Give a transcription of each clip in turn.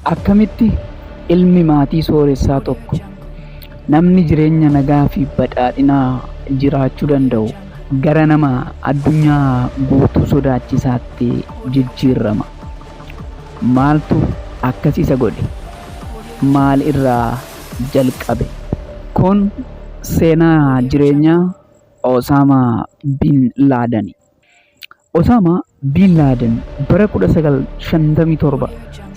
Akkamitti ilmi maatii sooressaa tokko, namni jireenya nagaa fi badhaadhinaa jiraachuu danda'u gara nama addunyaa guutuu sodaachisaatti jijjiirama? Maaltu akkas isa godhe? Maal irraa jalqabe? Kun seenaa jireenyaa Osaamaa Bin Laadani. Osaamaa Bin Laaden bara 1957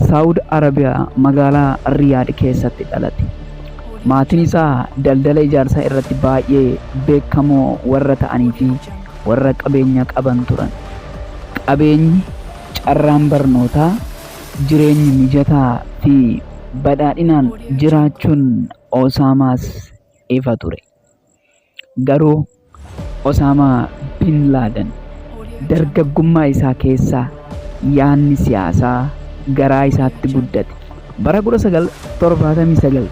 Saawud Arabiyaa magaalaa Riyaad keessatti dhalate. Maatiin isaa daldala ijaarsaa irratti baay'ee beekamoo warra ta'anii fi warra qabeenya qaban turan. Qabeenyi, carraan barnootaa, jireenyi mijataa fi badhaadhinaan jiraachuun Osaamaas ifa ture. Garuu Osaamaa Bin Laaden dargaggummaa isaa keessa yaadni siyaasaa garaa isaatti guddate. Bara 1979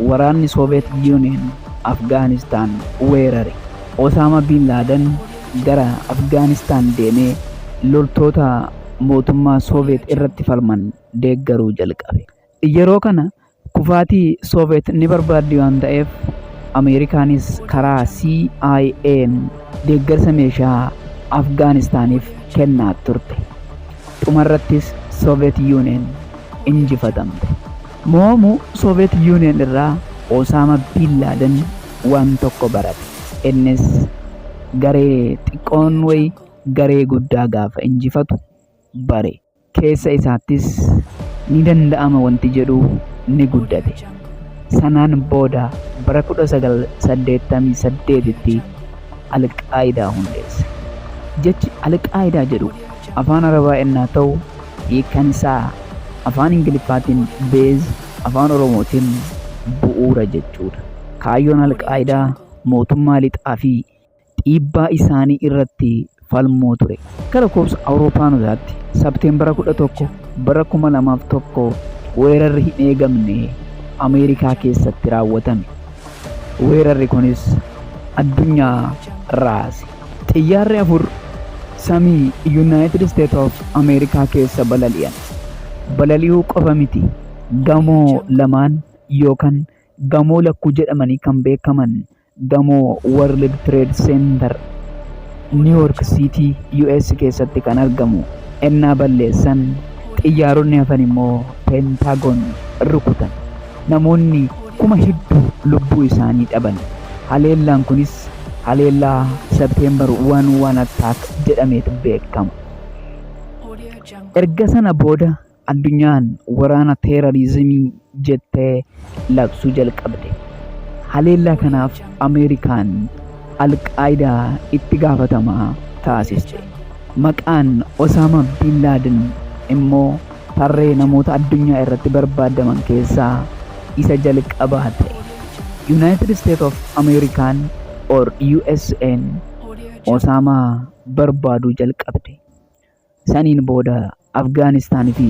waraanni Sooviyeet Yuuniyen Afgaanistaan weerare. Osaamaa Bin Laaden gara Afgaanistaan deemee loltoota mootummaa Sooviyeet irratti falman deeggaruu jalqabe. Yeroo kana kufaatii Sooviyeet ni barbaaddi waan ta'eef Ameerikaanis karaa CIA'n deeggarsa meeshaa Afgaanistaaniif kennaa turte. Dhumarrattis Sooviyeet Yuuniyen injifatamte. Mo'amuu Sooviyeet Yuuniyen irraa Osaama Bin Laaden waan tokko barate. Innis garee xiqqoon wayii garee guddaa gaafa injifatu bare. Keessa isaattis ni danda'ama wanti jedhu ni guddate. Sanaan booda bara 1988tti Al-Qaayidaa hundeesse. Jechi Al-Qaayidaa jedhu afaan Arabaa ennaa ta'u hiikkaan isaa afaan Ingiliffaatiin base, afaan Oromootiin bu'uura jechuudha. Kaayyoon Al-Qaayidaa mootummaa lixaa fi dhiibbaa isaanii irratti falmuu ture. Akka lakkoofsa Awurooppaanotaatti Sabteembara 11 bara 2001 weerarri hin eegamne Ameerikaa keessatti raawwatame. Weerarri kunis addunyaa raase. Xiyyaarri afur samii Yunaayitid Isteet of Ameerikaa keessa balali'an. Balali'uu qofa miti, gamoo lamaan yookan gamoo lakkuu jedhamanii kan beekaman gamoo World Trade Center New York City US keessatti kan argamu ennaa balleessan xiyyaaronni hafan immoo Pentagon rukutan. Namoonni 8000 lubbuu isaanii dhaban. Haleellaan kunis haleellaa September 11 attack jedhameet beekama. Erga sana booda Addunyaan waraana teerariizimii jettee labsuu jalqabde. Haleellaa kanaaf Ameerikaan Al-Qaayidaa itti gaafatamaa taasiste. Maqaan Osaama Bin Laaden immoo tarree namoota addunyaa irratti barbaadaman keessaa isa jalqabaa ta'e. United States of American or USAn Osaamaa barbaaduu jalqabde. Saniin booda Afgaanistaan fi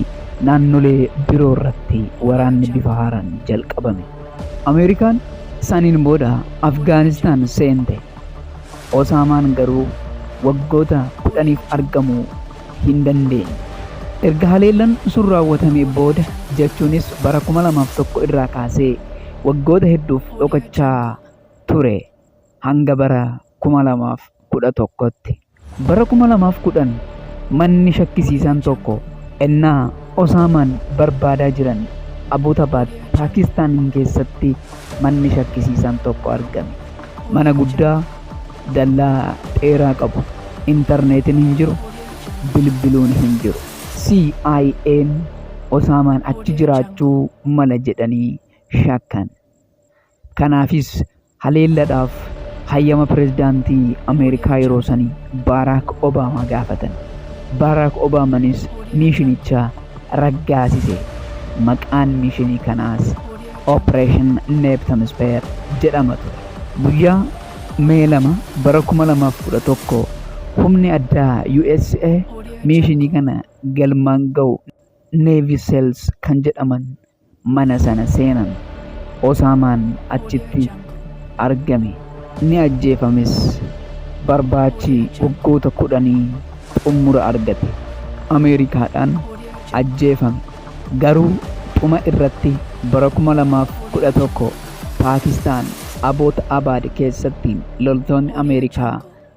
naannolee biroo irratti waraanni bifa haaraan jalqabame. Ameerikaan saniin booda Afgaanistaan seente. Osaamaan garuu waggoota 10f argamuu hin dandeenye. Erga haleellan sun raawwatamee booda jechuunis bara 2001 irraa kaasee waggoota hedduuf dhokachaa ture hanga bara 2011tti. Bara 2010 manni shakkisiisaan tokko ennaa Osaamaan barbaadaa jiran Abbottabad, Paakistaan keessatti manni shakkisiisaan tokko argame. Mana guddaa dallaa dheeraa qabu. Intarneetiin hin jiru, bilbiluun hin jiru. CIAn Osaamaan achi jiraachuu mala jedhanii shakkan. Kanaafis haleelladhaaf hayyama pirezidaantii Ameerikaa yeroo sanii Baaraak Obaamaa gaafatan. Baaraak Obaamanis miishinicha raggaasise. Maqaan miishinii kanaas Operation Neptune Spear jedhama ture. Guyyaa May 2 bara 2011 humni addaa USA miishinii kana galmaan ga'u Navy Seals kan jedhaman mana sana seenan. Osaamaan achitti argame. Ni ajjeefames. Barbaachi waggoota kudhanii xummura argate. Ameerikaadhaan ajjeefame. Garuu Dhuma irratti bara 2011 Paakistaan Aboot Abaad keessatti loltoonni Ameerikaa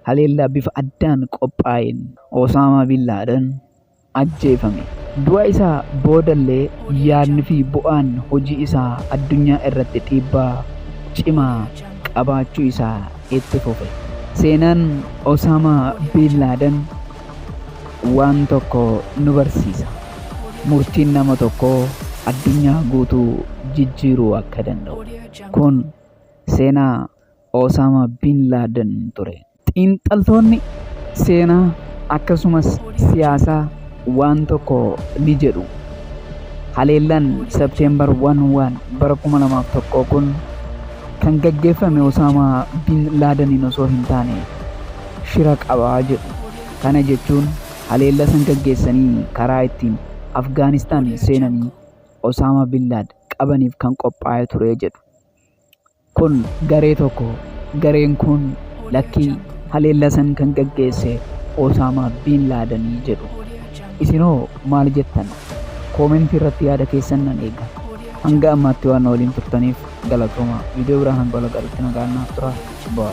haleellaa bifa addaan qophaa'een Osaamaa Bin Laadan ajjeefame. Du'a isaa boodallee yaadni fi bu'aan hojii isaa addunyaa irratti dhiibbaa cimaa qabaachuu isaa itti fufe. Seenaan Osaamaa Bin Laadan waan tokko nu barsiisa. Murtiin nama tokkoo addunyaa guutuu jijjiiruu akka danda'u. Kun seenaa Osaamaa Bin Laaden ture. Xiinxaltoonni seenaa akkasumas siyaasaa waan tokko ni jedhu. Haleellaan September 11 bara 2001 kun kan gaggeeffame Osaamaa Bin Laadaniin osoo hin taane shira qaba jedhu. Kana jechuun haleellaa san gaggeessanii karaa ittiin Afgaanistaan seenanii Osaamaa Bin Laad qabaniif kan qophaa'e ture jedhu. Kun garee tokko. Gareen kun lakkii haleellaa san kan gaggeesse Osaamaa Bin Laadanii jedhu. Isinoo maal jettan? Koomentii irratti yaada keessan nan eega. Hanga ammaatti waan na waliin turtaniif galatoomaa. Viidiyoo biraan hanga wal agarrutti nagaan naaf turaa. Bye.